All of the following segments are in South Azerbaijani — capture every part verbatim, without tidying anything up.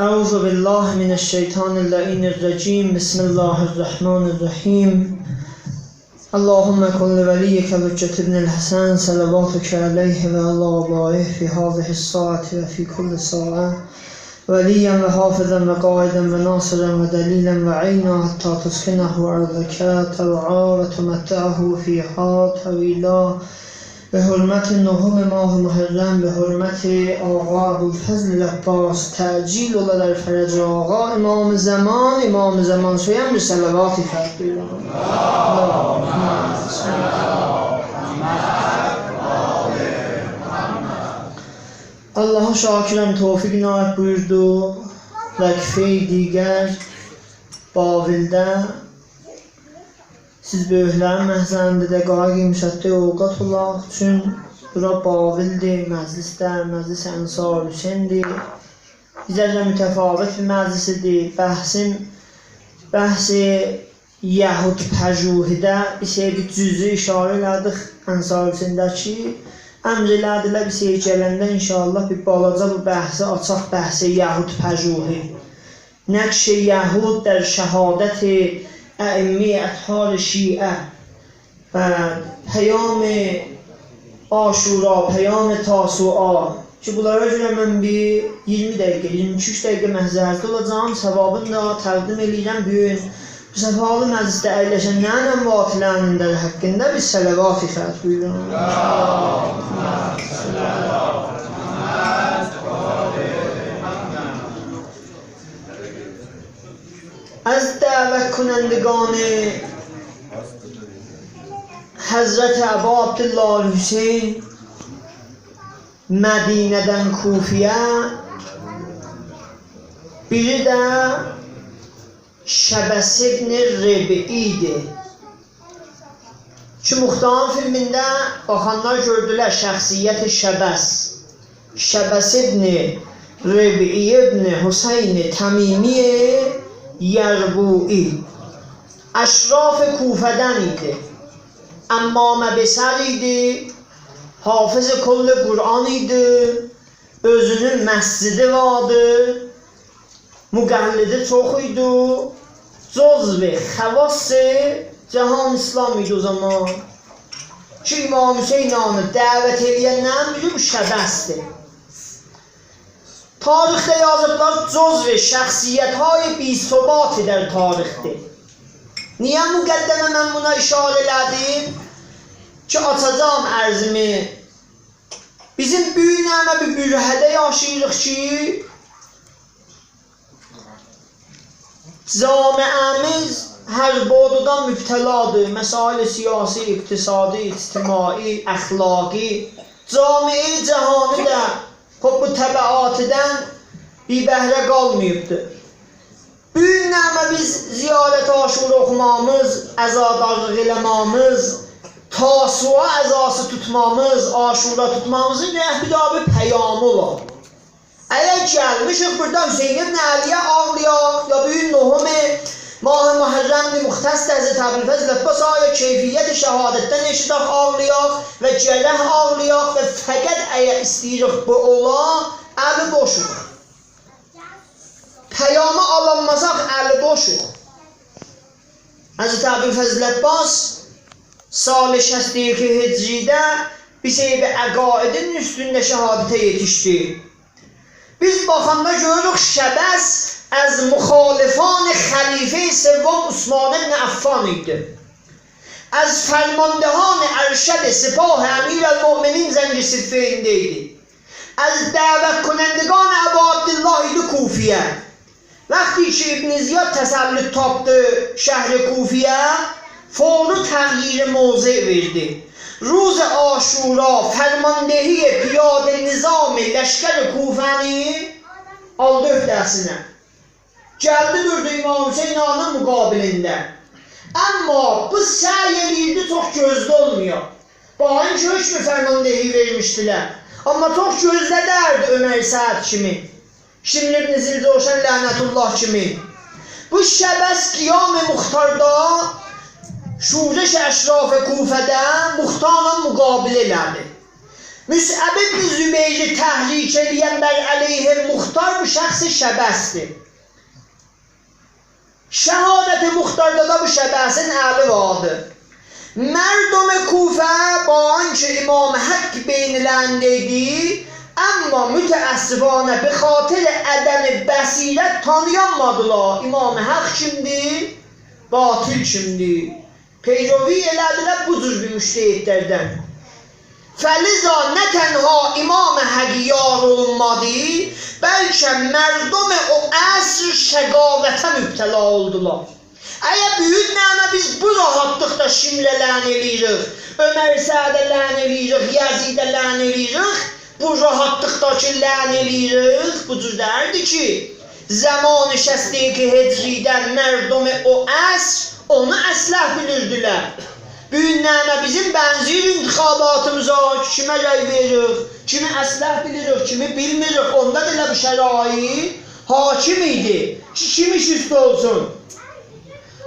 أعوذ بالله من الشيطان اللعين الرجيم. بسم الله الرحمن الرحيم. اللهم كن لوليك الحجة ابن الحسن صلواتك عليه وعلى آبائه في هذه الساعة وفي كل ساعة وليا وحافظا وقائدا وناصرا ودليلا وعينا حتى تسكنه أرضك طوعا وتمتعه فيها طويلا. به حرمت نهم ماه محرم، به حرمت آقا ابوالفضل عباس، تعجیل اولا در فرج آقا امام زمان، امام زمان سویان بیر صلواتی خلق بویورون. آللاها شاکرم، توفیق عنایت بویوردو. وقفه دیگر بابلده سیز بؤیوکلرین محضرینده ده قاییق ایرمی سککیز اوقات اولاق. چون بورا بابلدیر، مجلس ده، مجلس انصار حسیندیر. بیزه ده متفاوت بیر مجلس ایدی. بحثین، بحث یهود پژوهیده بیر شئی، بیر جزئی اشاره ائله‌دیک انصار حسینده کی، امر ائله‌دیلر، بیر شئی گلنده ان‌شاءالله بیر بالاجا بو بحثی آچاق، بحث یهود پژوهی. نقش یهود در شهادت ائمهٔ اطهار شیعه و پیام عاشورا، پیام تاسوعا کی، بونلارا گؤره من بیر ایگیرمی دقیقه، ایگیرمی ایکی دقیقه محضرده اولاجاغام، ثوابینی دا تقدیم ائله‌ییرم بو گون. بو صفالی مجلسده اگلشنلرین امواتلرینین ده حاقیندا بیر صلواتی خلق بویورون. از دعوت کنندگان حضرت ابا عبدالله الحسین مدینه‌دن کوفه‌یه، بیری ده شبث ابن ربعی‌دیر. کی، مختارین فیلمینده باخانلار گؤردولر شخصیت شبث. شبث ابن ربعی ابن حسین تمیمی یربوعی. اشراف کوفه‌دن ایدی. عمامه به سر ایدی، حافظ کل قرآن ایدی، اؤزونون مسجدی واردی، مقلدی چوخ ایدی، جزو خواص جهان اسلام ایدی او زامان. کی، امام حسین آقانی دعوت ائله‌ینلرین بیری بو شبثدیر. تاریخده یازیبلار، جزو شخصیت‌های بی‌ثبات در تاریخدیر. نییه مقدمه من بونا اشاره ائله‌دیم؟ کی، آچاجاغام عرضیمی. بیزیم بو گون همه بیر برهه‌ده یاشاییریق کی، جامعه‌میز هر بعددان مبتلادیر. مسائل سیاسی، اقتصادی، اجتماعی، اخلاقی. جامعهٔ جهانی ده، خوب، بو تبعاتدان بی بهره قالماییبدیر. بو گون همه بیز زیارت عاشورا اوخومامیز، عزادارلیق ائله‌مامیز، تاسوعا عزاسی توتمامیز، عاشورا توتمامیزین گرک بیر دانا بیر پیامی اولا. اگر گلمیشیک بورادا حسین ابن علی‌یه آغلایاق، یا بو گون نهم ماه محرمدیر، مختص حضرت ابوالفضل عباس آقایا کیفیت شهادتدن ائشیدک آغلایاق و گرک آغلایاق و فقط اگر ایسته‌ییریک بو اولا، الی بوشوق. پیامی آلانماساق، الی بوشوق. حضرت ابوالفضل عباس سال شصت و یک هجری‌ده بیر شئی، بیر عقایدین اوستونده شهادته یئتیشدی. بیز باخاندا گؤروروک، شبث از مخالفان خلیفهٔ سوم عثمان ابن عفان ایدی. از فرماندهان ارشد سپاه امیرالمؤمنین جنگ صفین‌ده ایدی. از دعوت کنندگان ابا عبدالله ایدی کوفه‌یه. وقتی کی ابن زیاد تسلط تاپدی شهر کوفه‌یه، فوری تغییر موضع وئردی. روز عاشورا فرماندهی پیاده نظام لشکر کوفه‌نی آلدی عهده‌سینه. گلدی دوردو امام حسین آقانین مقابلینده. اما بو سعی ائله‌ییردی چوخ گؤزده اولمایا. باخین کی حکم فرماندهی وئرمیشدیلر. اما چوخ گؤزده دئییردی عمر سعد کیمی، شمر ابن ذی‌الجوشن لعنة الله کیمی. بو شبث قیام مختاردا، شورش اشراف کوفه‌ده مختارلا مقابله ائله‌دی. مصعب ابن زبیری تحریک ائله‌ین بر علیه مختار بو شخص شبث‌دیر. شهادت مختاردا دا بو شبثین الی واردی. مردم کوفه، با آنکه امام حق بین‌العین‌ده‌یدی، اما متأسفانه به خاطر عدم بصیرت تانییانمادیلار امام حق کیمدیر، باطل کیمدیر. پیروی ائله‌دیلر بو جور بیر مجتهدلردن. فلذا نه تنها امام حق یار اولونمادی، بلکه مردم او عصر شقاوته مبتلا اولدولار. اگر بو گون نمنه بیز بو راحتلیقدا شمله لعن ائله‌ییریک، عمر سعده لعن ائله‌ییریک، یزیده لعن ائله‌ییریک، بو راحتلیقدا کی لعن ائله‌ییریک، بو جور دئییردی کی، زمان شصت و یک هجری‌ده مردم او عصر اونو اصلح بیلیردیلر. بو گون نمنه بیزیم بنزیر انتخاباتیمیزا، کیمه رأی وئریریک، کیمی اصلح بیلیریک، کیمی بیلمیریک، اوندا دا ائله بو شرایط حاکم ایدی کی، کیم ایش اوسته اولسون.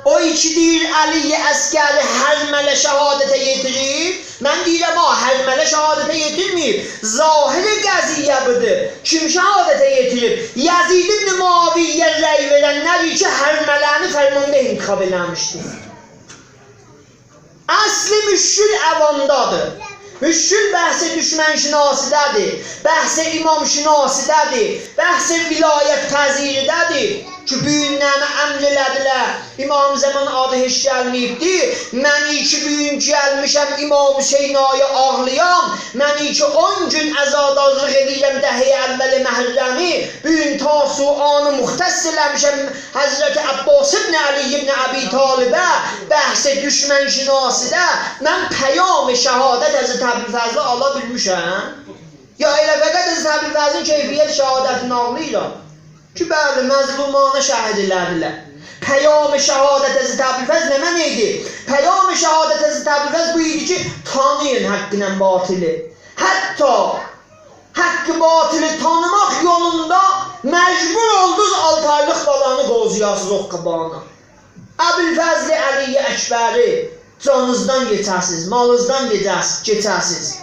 او کی دئییر علی اصغری هرمله شهادته یئتیریب، من دئییرم، او هرمله شهادته یئتیرمه‌ییب. ظاهر قضیه بودور. کیم شهادته یئتیریب؟ یزید ابن معاویه‌یه رأی وئرنلر کی هرمله‌نی فرمانده انتخاب ائله‌میشدی. اصل مشکل عوامدادیر. مشکل بحث دشمن‌شناسی‌ده‌دیر، بحث امام‌شناسی‌ده‌دیر، بحث ولایت‌پذیری‌ده‌دیر کی، بو گون نمنه امر ائله‌دیلر، امام زمان آدی هئچ گلمه‌ییبدی. من کی بو گون گلمیشم امام حسینایا آغلایام، من کی اون گون عزادارلیق ائله‌ییرم دهه‌ی اول محرمی، بو گون تاسوعانی مختص ائله‌میشم حضرت عباس ابن علی ابن ابی‌طالبه، بحث دشمن‌شناسی‌ده من پیام شهادت حضرت ابوالفضلی آلا بیلمیشم؟ یا ائله فقط حضرت ابوالفضلین کیفیت شهادتینی آغلاییرام کی، بلی، مظلومانه شهید ائله‌دیلر. پیام شهادت حضرت ابوالفضل نمنه ایدی؟ پیام شهادت حضرت ابوالفضل بو ایدی کی، تانییین حقینن باطلی. حتی حق باطلی تانیماق یولوندا مجبور اولدونوز آلتی آیلیق بالانی قووزایاسینیز اوققاباغینا. ابوالفضل علی اکبری جانینیزدان کئچه‌سیز، مالینیزدان کئچه‌سیز، کئچه‌سیز.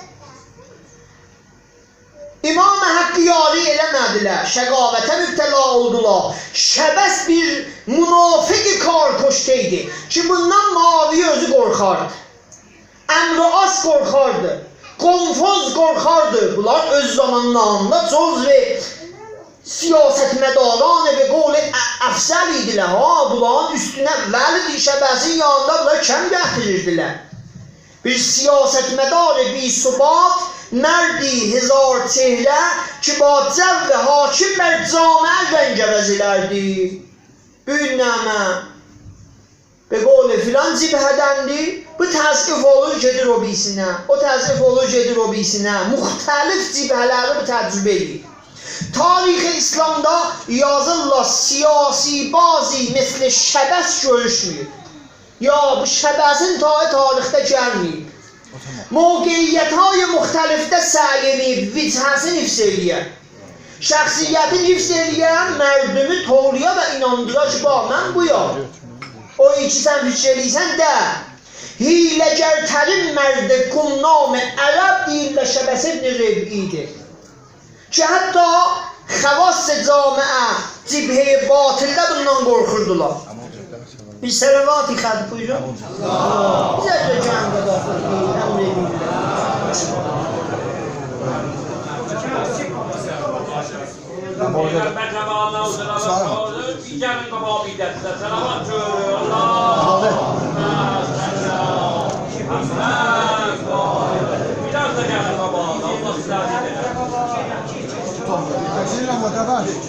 امام حقی یاری ائله‌مه‌دیلر، شقاوته مبتلا اولدولار. شبث بیر منافق کارکشته ایدی کی، بوندان معاویه اؤزو قورخاردی. عمرو عاص قورخاردی. قنفذ قورخاردی. بونلار اؤز زامانلاریندا جزو سیاستمداران به قول ا-، افضل ایدیلر، ها، بونلارین اوستونه، ولی شبثین یانیندا بونلار کم گتیریردیلر. بیر سیاستمدار بی‌ثبات، مردی هزار چهره کی، با جو حاکم بر جامعه رنگ عوض ائلردی. بو گون نمنه؟ به قول فلان جبهه‌دندیر، بو تضعیف اولور، گئدیر او بیریسینه، او تضعیف اولور، گئدیر او بیریسینه. مختلف جبهه‌لری بو تجربه ائدیر. تاریخ اسلامدا یازیرلار، سیاسی بازی مثل شبث گؤروشمه‌ییب. یا بو شبثین تایی تاریخده گلمه‌ییب. موقعیت‌های مختلفده سعی ائله‌ییب وجهه‌سینی حفظ ائله‌یه. شخصیتین حفظ ائله‌یه، مردمی توولایا و ایناندیرا کی، باخ، من بویام. او کی سن فیکیر ائله‌ییرسن ده، حیله‌گرترین مرد گمنام عرب دئییرلر شبث ابن ربعی ایدی. کی حتی خواص جامعه، جبهه‌ی باطلده بوندان قورخوردولار. بیر صلواتی ختم بویورون. بیزه ده جان قدر امر ائدین. پیغمبر جماعتینا صلوات سلام. سلام. سلام. بیر آز دا گلین قاباغا، الله سیزی عزیز ائله‌سین.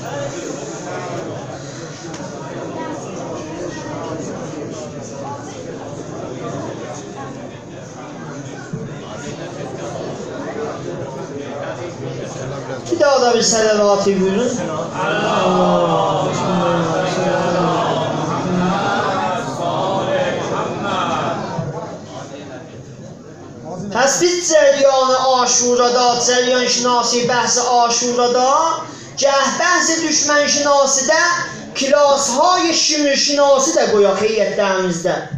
بیر داها دا بیر صلواتی بویورون. پس بیز جریان عاشورادا، جریان‌شناسی بحث عاشورادا، گه بحث دشمن‌شناسی‌ده، کلاس‌های شمرشناسی ده قویاق هیئتلریمیزده.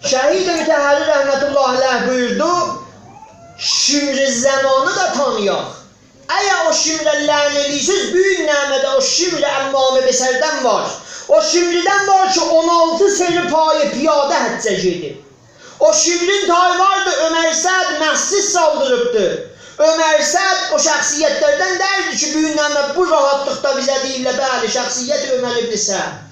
شهید مطهری رحمة الله علیه بویوردو: شمر زمانی دا تانییاق. اگر او شمره لعن ائله‌ییرسیز، بو گون نمنه‌ده او شمر عمامه به سردن وار. او شمردن وار کی، اون آلتی سری پای پیاده حجه گئدیب. او شمرین تایی واردی، عمر سعد مسجد سالدیریبدی. عمر سعد او شخصیت‌لردن دئییردی کی، بو گون نمنه بو راحتلیقدا بیزه دئییرلر، بلی، شخصیت عمر ابن سعد.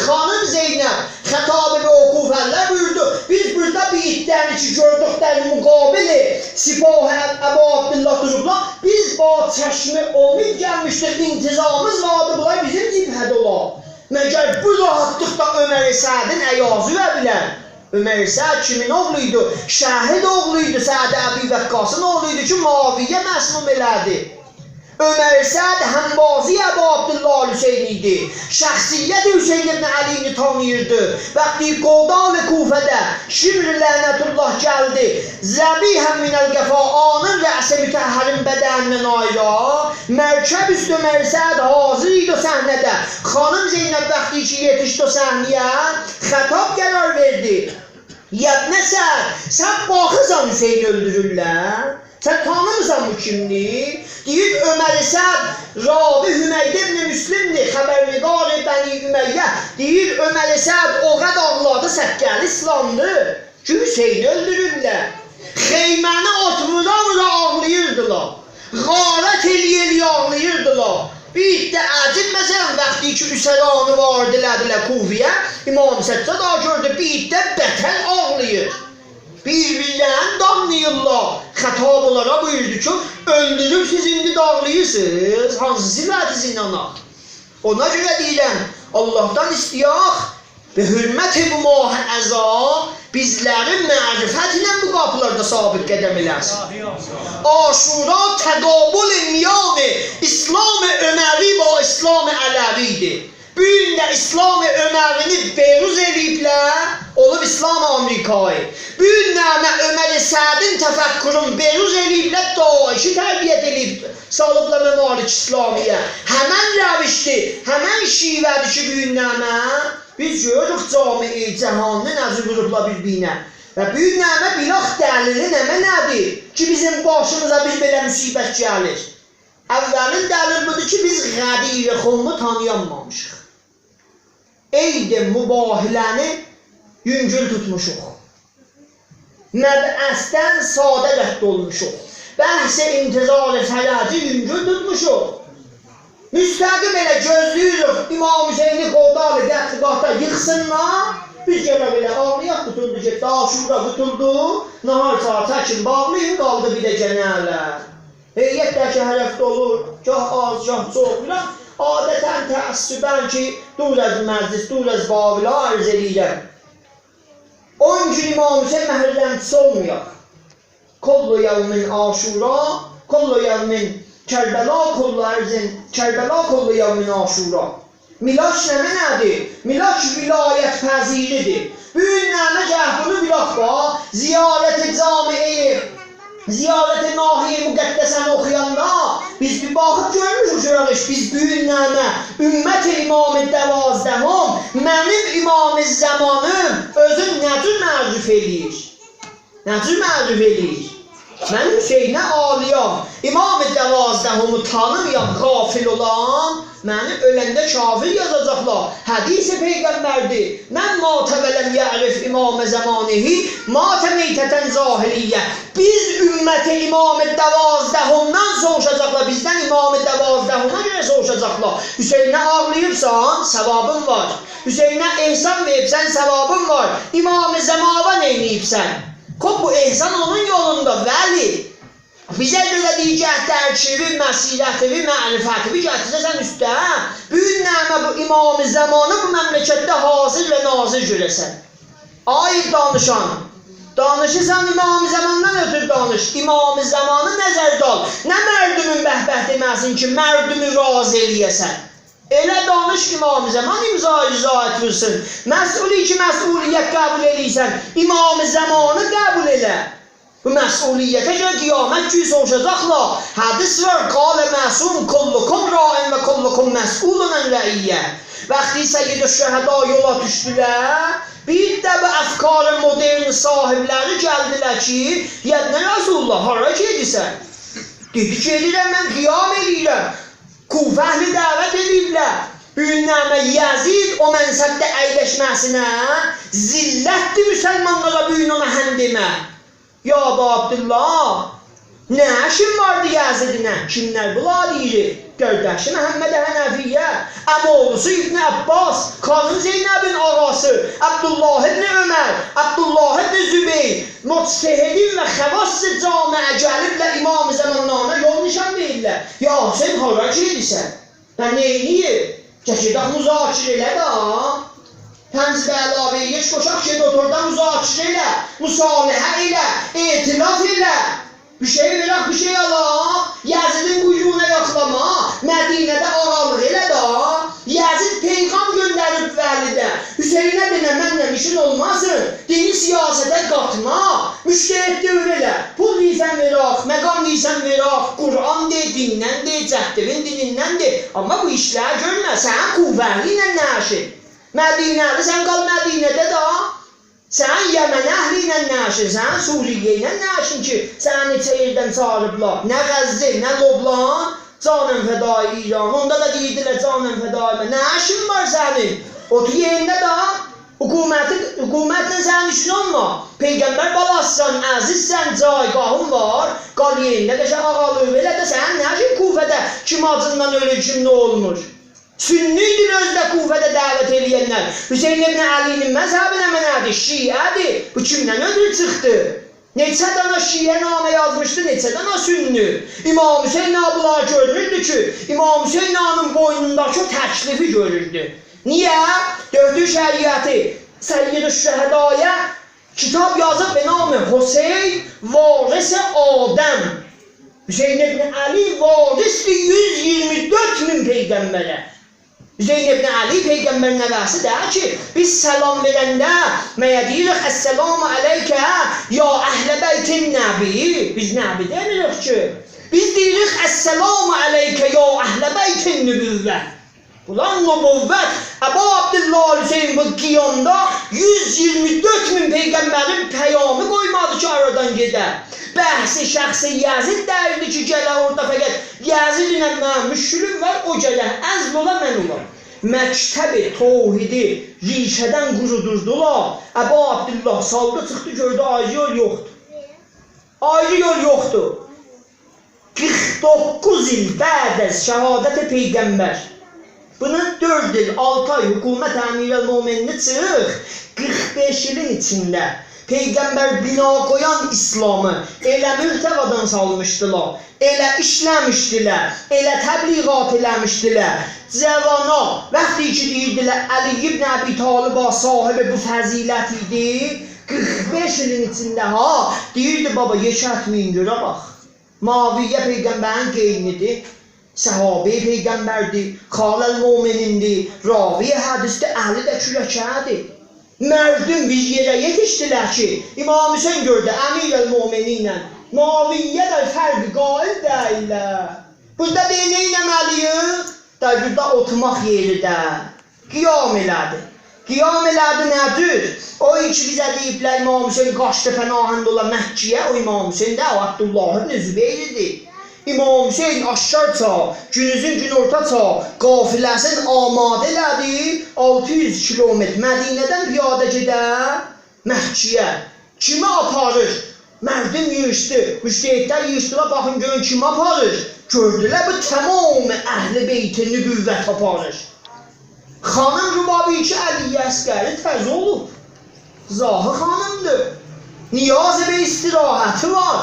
خانیم زینب خطاب به وقوف الله بویوردو: بیز بورادا بیر عده‌نی کی گؤردوک در مقابل سپاه اب-، ابا عبدالله دوروبلار، بیز با چشم امید گلمیشدیک، انتظاریمیز واردی بونلار بیزیم جبهه‌ده اولا. مگر بو راحتلیقدا عمر سعدین ایازی یویا بیلر؟ عمر سعد کیمین اوغلو ایدی؟ شهید اوغلو ایدی، سعد ابی وقاصین اوغلو ایدی کی معاویه مسموم ائله‌دی. عمر سعد همبازی ابا عبدالله حسین ایدی. شخصیت حسین ابن علی‌نی تانیییردی. وقتی گودال کوفه‌ده شمر لعنت‌الله گلدی، ذبیحاً من القفا، آنین رأس مطهرین بدنیندن آیری، مرکب اوستو عمر سعد حاضر ایدی او صحنه‌ده. خانیم زینب وقتی کی یئتیشدی او صحنه‌یه، خطاب قرار وئردی: «یا ابن سعد، سن باخیرسان حسینی اؤلدورورلر؟ سن تانیمیرسان بو کیمدیر؟» دئییر، عمر سعد، راوی حمید ابن مسلم‌دیر، خبرنگار بنی امیه. دئییر، عمر سعد او قدر آغلادی، سققلی ایسلاندی کی حسینی اؤلدورورلر. خیمه‌نی اوت وورا-وورا آغلاییردیلار. غارت ائله‌یه-ائله‌یه آغلاییردیلار. بیر عده عجیب، مثلاً، وقتی کی اسرانی وارد ائله‌دیلر کوفه‌یه، امام سجاد آقا گؤردو، بیر عده بتر آغلاییر. بیر-بیرلرینی دانلاییرلار. خطاب اونلارا بویوردو کی، اؤلدوروبسوز، ایندی داغلاییرسینیز؟ هانسی صفتیزه ایناناق؟ اونا گؤره دئییرم، آللاهدان ایسته‌یک، به حرمت بو ماه عزا، بیزلری معرفت ایله بو قاپیلاردا ثابت قدم ائله‌سین. عاشورا تقابل میان اسلام اموی با اسلام علوی ایدی. بو گون ده اسلام اموی‌نی بروز ائله‌ییبلر، اولوب اسلام آمریکایی. بو گون نمنه عمر سعدین تفکرون بروز ائله‌ییبلر، داعشی تربیت ائله‌ییب، سالیبلار ممالک اسلامی‌یه. همن روشدی، همن شیوه‌دیر کی، بو گون نمنه بیز گؤروروک جامعه جهانی نه جور ووروبلار بیر-بیرینه. و بو گون نمنه بیلاخ دلیلی نمنه‌دیر کی، بیزیم باشیمیزا بیر بئله مصیبت گلیر؟ اولین دلیل بودور کی، بیز غدیر خمو تانییانمامیشیق. عید مباهله‌نی یونگول توتموشوق. مبحثدن ساده رد اولموشوق. بحث انتظار فرجی یونگول توتموشوق. مستقیم ائله گؤزله‌ییریک امام حسینی گودال قتلگاهدا ییخسینلار. بیز گلک ائله آغلایاق، قوتولدو گئتدی، عاشورا قوتولدو، ناهار چایی چکین، باغلایین، قالدی بیر ده گنه‌لر. هیئت ده کی هر هفته اولور، گاه آز، گاه چوخ، فلان. عادتاً تعصباً کی، دور از مجلس، دور از باولا عرض ائله‌ییرم. اون گون امام حسین محرمچیسی اولمایاق. کل یوم عاشورا، کل یوم کربلا، کل ارض کربلا، کل یوم عاشورا. میلاک نمنه‌دیر؟ میلاک ولایت‌پذیری‌دیر. بو گون نمنه گرک بونو بیلک، باخ، زیارت جامعه، زیارت ناحیه مقدسه‌نی اوخویاندا بیز بیر باخیب گؤرموشوک، گؤرک، بیز بو گون نمنه، امت امام دوازدهم، منیم امام زمانیم اؤزون نه جور معرفی ائله‌ییر؟ نه جور معرفی ائله‌ییر؟ من حسینه عالی‌یام، امام دوازدهمی تانیمایام، غافل اولام، منی اؤلنده کافر یازاجاقلار. حدیث پیغمبردیر: «من مات ولم یعرف امام زمانه، مات میتة جاهلیة.» بیز امت امام دوازدهمدن سوروشاجاقلار، بیزدن امام دوازدهمه گؤره سوروشاجاقلار. حسینه آغلاییبسان، ثوابین وار. حسینه احسان وئریبسن، ثوابین وار. امام زمانه نئینییبسن؟ خوب، بو احسان اونون یولوندا، ولی بیزه گؤره دئییر، گرک ترکیبی، مسیرتیوی، معرفتیوی گتیره‌سن اوسته، هه؟ بو گون نمنه بو امام زمانی بو مملکتده حاضر و ناظر گؤره‌سن؟ آی دانیشان، دانیشیرسان امام زماندان اؤترو دانیش. امام زمانی نظرده آل. نه مردمون به‌به دئمه‌سین کی، مردمو راضی ائله‌یه‌سن. ائله دانیش، امام زمان امضای رضایت وورسون. مسئولی کی مسئولیت قبول ائله‌ییرسن، امام زمانی قبول ائله. بو مسئولیته گؤره قیامت گونو سوروشاجاقلار. حدیث وار: «قال معصوم: کلکم راع و کلکم مسئول عن رعیته.» وقتی سیدالشهدا یولا دوشدولر، بیر ده بو افکار مدرن صاحیبلری گلدیلر کی: «یا نه رسول‌الله، هارا گئدیرسن؟» دئدی: «گئدیرم، من قیام ائله‌ییرم.» کوفه اهلی دعوت ائله‌ییبلر. بو گون نمنه یزید او منصبده اَیلشمه‌سینه ذلتدیر مسلمانلارا بو گون اونا هن دئمه. یا ابا عبدالله، نه ایشین واردی یزیدینن؟ کیملر بونلار دئییر؟ قارداشی محمد حنفیه، عم‌اوغلوسو ابن عباس، خانیم زینبین آغاسی، عبدالله ابن عمر، عبدالله ابن زبیر، مجتهدین و خواص جامعه گلیبلر امام زمانلارینا یول نشان وئریرلر. یا حسین، هارا گئدیرسن؟ دا نئینیییب؟ گل گئدک مذاکره ائله دا. پنج به علاوه یک قوشاق، گئت اوتور دا مذاکره ائله، مصالحه ائله، ائتلاف ائله. بیر شئی وئرک، بیر شئی آلاق. یزیدین قویروغونا یاخلاما، مدینه‌ده آغالیق ائله دا. یزید پیغام گؤندریب ولیده: «حسینه دئنه منن ایشین اولماسین، دینی سیاسته قاتما، مجتهد دؤور ائله، پول دئییرسن وئرک، مقام دئییرسن وئرک، قرآن دئ، دیندن دئ، جدّیوین دینیندن دئ، آمما بو ایشلری گؤرمه، سنین کوفه اهلی ایله نه ایشین؟ مدینه‌لی، سن قال مدینه‌ده دا، سنین یمن اهلی ایله نه ایشین، سنین سوریه ایله نه ایشین کی، سنی نئچه یئردن چاغیریبلار، نه غزه، نه لبنان، جانم فدای ایران، اوندا دا دئییردیلر جانم فدای من، نه ایشین وار سنین؟ اوتور یئرینده دا.» حکومتی، حکومتله سنین ایشین اولماز. پیغمبر بالاسیسان، عزیزسن، جایگاهین وار، قال یئرینده، قشنگ آغالیق ائله ده، سنین نه ایشین کوفه‌ده کیم آجیندان اؤلور، کیم نه اولموش؟ سنی ایدی اؤزو ده کوفه‌ده دعوت ائله‌ینلر. حسین ابن علی‌نین مذهبی نمنه‌دیر؟ شیعه‌دیر. بو کیمدن اؤترو چیخدی؟ نئچه دانا شیعه نامه یازمیشدی، نئچه دانا سنی؟ امام حسین آغا بونلاری گؤروردو کی، امام حسین آغانین بوینونداکی او تکلیفی گؤروردو. نییه؟ دؤکتور شریعتی، سیدالشهدایا کیتاب یازیب به نام حسین وارث آدم. حسین ابن علی وارثدیر یوز ایگیرمی دؤرد مین پیغمبره. حسین ابن علی پیغمبرین نوه‌سی دئییل کی، بیز سلام وئرنده مگه دئییریک: «السلام علیک یا اهل بیت النبی»؟ بیز نبی دئمیریک کی. بیز دئییریک: «السلام علیک یا اهل بیت النبوة». اولان نبوت، ابا عبدالله حسین بو قیامدا یوز ایگیرمی دؤرد مین پیغمبرین پیامی قویمادی کی، آرادان گئده. بحث شخص یزید دئییلدی کی، گله اورادا فقط یزید ایله منیم مشکلیم وار، او گرک عزل اولا، من اولام. مکتب توحیدی ریشه‌دن قورودوردولار. ابا عبدالله سالدی، چیخدی، گؤردو آیری یول یوخدور. آیری یول یوخدور. قیرخ دوققوز ایل بعد از شهادت پیغمبر، بونون دؤرد ایل، آلتی آی حکومت امیرالمؤمنینی چیخ، قیرخ بئش ایلین ایچینده پیغمبر بنا قویان اسلامی ائله محتوادان سالمیشدیلار، ائله ایشله‌میشدیلر، ائله تبلیغات ائله‌میشدیلر. جوانا، وقتی کی دئییردیلر علی ابن ابی‌طالب صاحب بو فضیلت ایدی، قیرخ بئش ایلین ایچینده ها، دئییردی: «بابا، یئکه اتمه‌یین گؤره باخ. معاویه پیغمبرین قئینیدیر، صحابه‌ی پیغمبردیر، خال‌المؤمنین‌دیر، راوی حدیثدیر، علی ده کوره‌که‌دیر.» مردم بیر یئره یئتیشدیلر کی، امام حسین گؤردو امیرالمؤمنین‌له معاویه ده فرق قائل دئییللر. بورادا دئییر، نئینه‌مه‌لی‌ییک؟ دا بورادا اوتورماق یئری ده. قیام ائله‌دی. قیام ائله‌دی نه جور؟ او کی بیزه دئییبلر امام حسین قاچدی پناهنده اولا مکه‌یه، او امام حسین دئییل، او عبدالله ابن زبیر ایدی. امام حسین آشکارجا، گونوزون گون‌اورتاجا قافله‌سینی آماده ائله‌دی، آلتی یوز کیلومتر مدینه‌دن پیاده گئده مکه‌یه. کیمی آپاریر؟ مردم ییغیشدی، مجتهدلر ییغیشدیلار، باخین گؤرون کیمی آپاریر. گؤردولر بو تمام اهل بیت نبوت آپاریر. خانیم ربابی کی علی اصغری تازه اولوب، زاهی خانیمدیر. نیاز به استراحتی وار.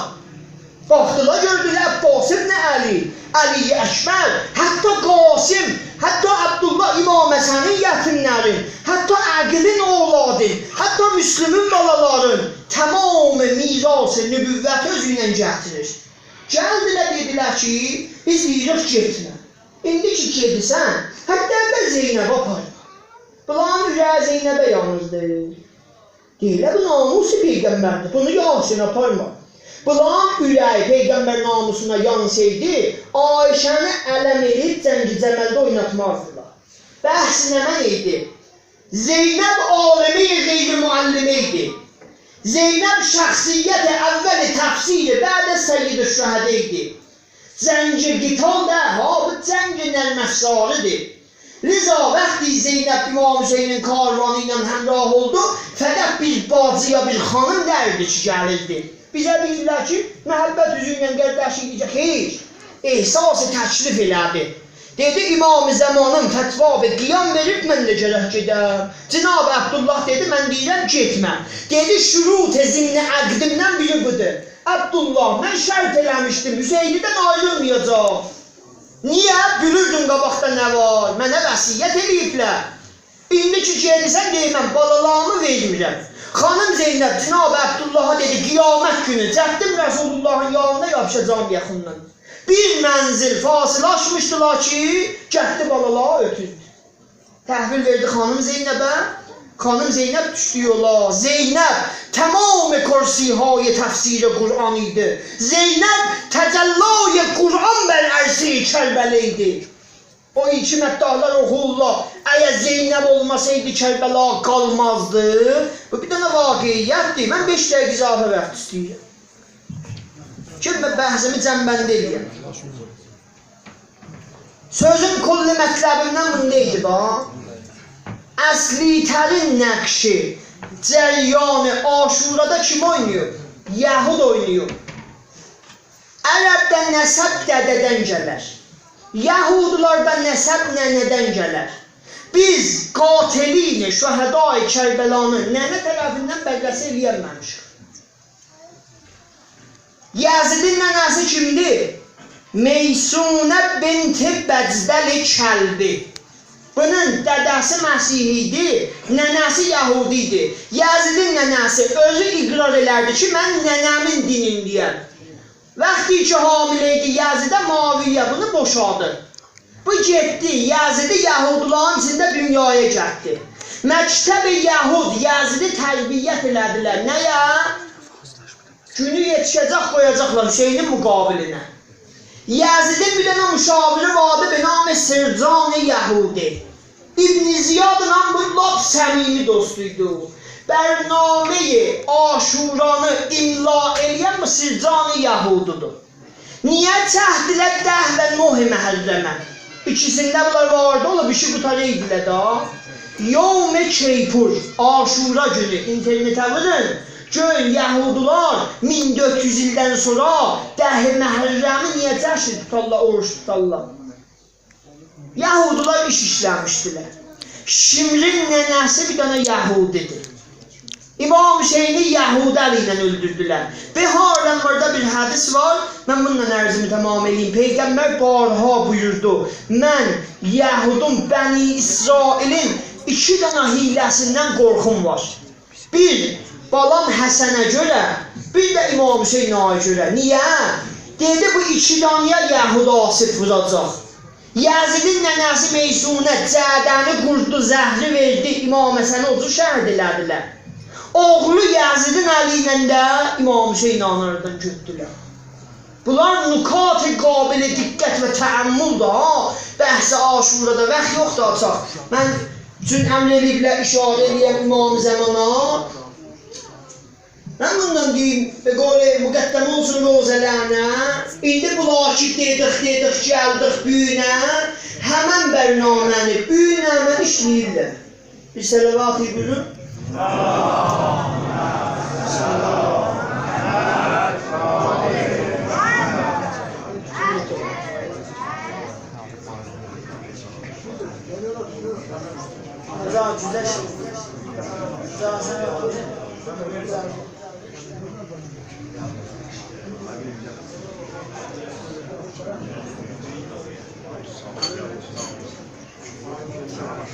باخدیلار، گؤردولر عباس ابن علی، علی اکبر، حتی قاسم، حتی عبدالله، امام حسنین یتیملرین، حتی عقیلین اولادین، حتی مسلمین بالالارین تمام میراث نبوتی اؤزو ایله گتیریر. گلدیلر، دئدیلر کی، بیز دئییریک گئتمه. ایندی کی گئدیرسن، حداقل زینبی آپارما. بونلارین اوره‌یی زینبه یانیردی. دئییرلر، بو ناموس پیغمبردیر، بونو یا حسین آپارما. بونلارین اوره‌یی پیغمبر ناموسونا یانسایدی، عایشه‌نی علم ائله‌ییب جنگ جملده اویناتمازدیلار. بحث نمنه ایدی؟ زینب عالمهٔ غیر معلمه ایدی. زینب شخصیت اول تفسیر بعد سیدالشهدا ایدی. جنگ قتال ده، ها، بو جنگ نرم‌افزاریدیر. لذا وقتی زینب امام حسینین کاروانی ایله همراه اولدو، فقط بیر باجی یا بیر خانیم دئییردی کی گلیردی. بیزه دئییرلر کی محبت اوزو ایله قارداشی ایدی، هئچ. احساس تکلیف ائله‌دی. دئدی: «امام زمانیم فتوا و قیام وئریب، من ده گرک گئدم.» جناب عبدالله دئدی: «من دئییرم گئتمه.» دئدی: «شروط ضمن عقدیمدن بیری بودور. عبدالله، من شرط ائله‌میشدیم، حسینی‌دن آیریلمایاجاق. نییه؟ بیلیردیم قاباقدا نه وار. منه وصیت ائله‌ییبلر. ایندی کی گئدیرسن، دئییرم بالالاریمی وئرمیرم.» خانیم زینب جناب عبداللها دئدی: «قیامت گونو جهدیم رسول‌اللهین یانینا، یاپیشاجاغام یاخیندان.» بیر منزل فاصله آچمیشدیلار کی گتدی بالالاری اؤتوردو. تحویل وئردی خانیم زینبه. خانیم زینب دوشدو یولا. زینب تمام کرسی‌های تفسیر قرآن ایدی. زینب تجلای قرآن بر عرصهٔ کربلا ایدی. او ایلکی مداحلار اوخویورلار: «اگر زینب اولماسایدی کربلا قالمازدی.» بو بیر دنه واقعیتدیر. من بئش دقیقه اضافه واخت ایسته‌ییرم کی من بحثیمی جمع‌بندی ائله‌یم. سؤزون کلی مطلبیندن بونو دئییردی، باخ. اصلی‌ترین نقشی جریان عاشورادا کیم اویناییر؟ یهود اویناییر. عربده نسب دده‌دن گلر. یهودی‌لاردا نسب ننه‌دن گلر. بیز قاتلین شهدای کربلانی ننه طرفیندن بررسی ائلیه‌نمه‌میشیک. یزیدین ننه‌سی کیمدیر؟ میسونه بنت بجدل کلبی. بونون دده‌سی مسیحی ایدی، ننه‌سی یهودی ایدی. یزیدین ننه‌سی اؤزو اقرار ائله‌دی کی من ننه‌مین دینینده‌یم. وقتی کی حامله ایدی یزیده، معاویه بونو بوشادی. بو گئتدی، یزیدی یهودی‌لارین ایچینده دونیایا گتدی. مکتب یهود یزیدی تربیت ائله‌دیلر. نه‌یه؟ گونو یئتیشه‌جک، قویاجاقلار حسینین مقابلینه. یزیدین بیر دنه مشاوری واردی به نام سرجان یهودی. ابن زیادلا بو لاپ صمیمی دوستویدو. برنامهٔ عاشورانی املا ائله‌ین بو سرجان یهودی‌دیر. نییه چکدیلر ده و نه محرمه؟ ایکیسینده بونلار واردی، اولا بیر شئی قوتارایدیلار دا. یوم کیپور، عاشورا گونو، اینترنته وورون. گؤرون یهودی‌لار مین دؤرد یوز ایلدن سونرا ده محرمی نییه جشن توتارلار، اوروج توتارلار؟ یهودی‌لار ایش ایشله‌میشدیلر. شمرین ننه‌سی بیر دنه یهودی‌دیر. امام حسینی یهودی الی ایله اؤلدوردولر. بهار انواردا بیر حدیث وار، من بونونلا عرضیمی تمام ائله‌ییم. پیغمبر بارها بویوردو: «من یهودون، بنی اسرائیلین ایکی دنه حیله‌سیندن قورخوم وار. بیر بالام حسنه گؤره، بیر ده امام حسین آغایا گؤره.» نییه؟ دئدی: «بو ایکی دنه‌یه یهود آسیب ووراجاق.» یزیدین ننه‌سی میسونه جعده‌نی قوردو، زهری وئردی، امام حسنی او جور شهید ائله‌دیلر. اوغلو یزیدین الی ایله ده امام حسین آغانی آرادان گؤتوردولر. بونلار نکات قابل دقت و تأمل‌دیر ها. بحث عاشورادا واخت یوخدور آچاق. من چون امر ائله‌ییبلر اشاره ائله‌یم امام زمانا. من بوندان دئییم، به قول مقدمه اولسون روضه‌لرینه. ایندی بونلار کی دئدیک، دئدیک، گلدیک بو گونه، همن برنامه‌نی، بو گونه همن ایشله‌ییرلر. بیر صلواتی بویورون.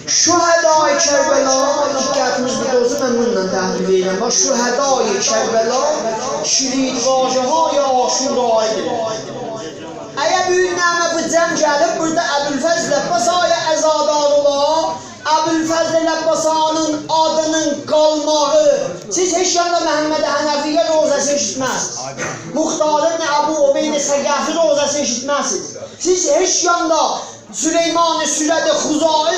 شهدای کربلا، دقتینیز بورادا اولسون، من بونونلا تحلیل ائدیرم. باخ، شهدای کربلا کلیدواژه‌های عاشورایی‌دیر. اگر بو گون نمنه بو جمع گلیب، بورادا ابوالفضل عباس آغا عزادار اولا، ابوالفضل عباس آغانین آدینین قالماغی، سیز هئچ یاندا محمد حنفیه روضه‌سی ائشیتمزسینیز. مختار ابن ابو عبید ثقفی روضه‌سی ائشیتمزسینیز. سیز هئچ یاندا سلیمان سرد خزاعی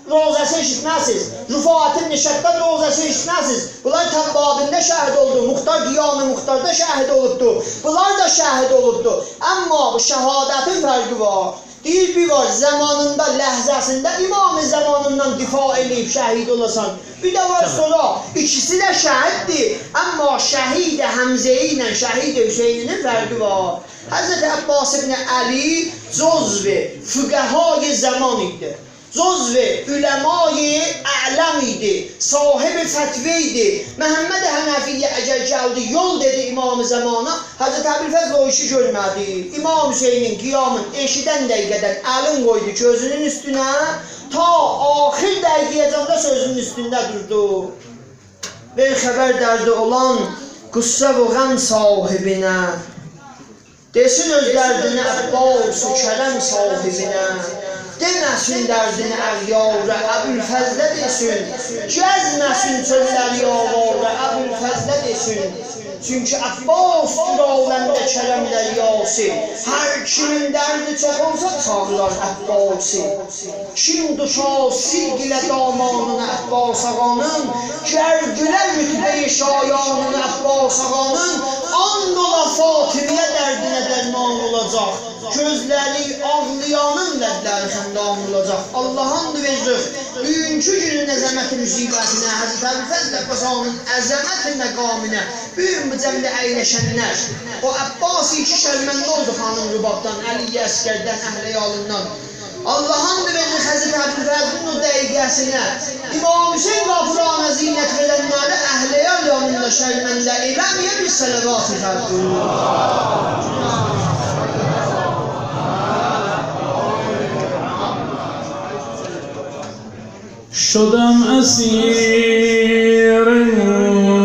روضه‌سی ائشیتمه‌سیز. رفاعة ابن شداد روضه‌سی ائشیتمه‌سیز. بونلار توابینده شهید اولدو. مختار، قیام مختاردا شهید اولوبدو. بونلار دا شهید اولوبدو. اما بو شهادتین فرقی وار. دئییر، بیر وار زامانیندا، لحظه‌سینده امام زامانیندان دفاع ائله‌ییب شهید اولاسان. بیر ده وار سونرا، ایکیسی ده شهیددیر. اما شهید حمزه ایله شهید حسینی‌نین فرقی وار. حضرت عباس ابن علی جزو فقهای زمان ایدی. جزو علمای اعلم ایدی، صاحب فتوی ایدی. محمد حنفیه اگر گلدی، یول دئدی امام زامانا، حضرت ابوالفضل او ایشی گؤرمه‌دی. امام حسینین قیامین ائشیدن دقیقه‌دن الین قویدو گؤزونون اوستونه، تا آخر دقیقه‌یه‌جن ده سؤزونون اوستونده دوردو. وئر خبر دردی اولان غصه و غم صاحبینه، دئسین اؤز دردینی عباس و کرم صاحبینه. دئمه‌سین دردینی اغیارا، ابوالفضله دئسین. گزمه‌سین چؤللری آوارا، ابوالفضله دئسین. چونکی عباس دور عالمده کرم دریاسی. هر کیمین دردی چوخ اولسا، چاغیرار عباسی. کیم توتار صدق ایله دامانینی عباس آقانین، گر گؤره رتبه‌ی شایانینی عباس آقانین، آند اولا فاطمه‌یه دردینه درمان اولاجاق. گؤزلری آغلایانین لبلری خندان اولاجاق. آللاها آند وئریریک، بوگونکو گونون عظمت مصیبتینه، حضرت ابوالفضل عباس آقانین عظمت مقامینه، بوگون بو جمعده اَیلشنلر، او عباس کی شرمنده اولدو خانیم ربابدان، علی اصغردن، اهل عیالیندان. آللاها آند وئریریک حضرت ابوالفضلین او دقیقه‌سینه، امام حسین قاپیلارینا زینت وئرنلری اهل عیال یانیندا شرمنده ائله‌مه‌یه، بیر صلوات فرق بویورون. شدم اسیر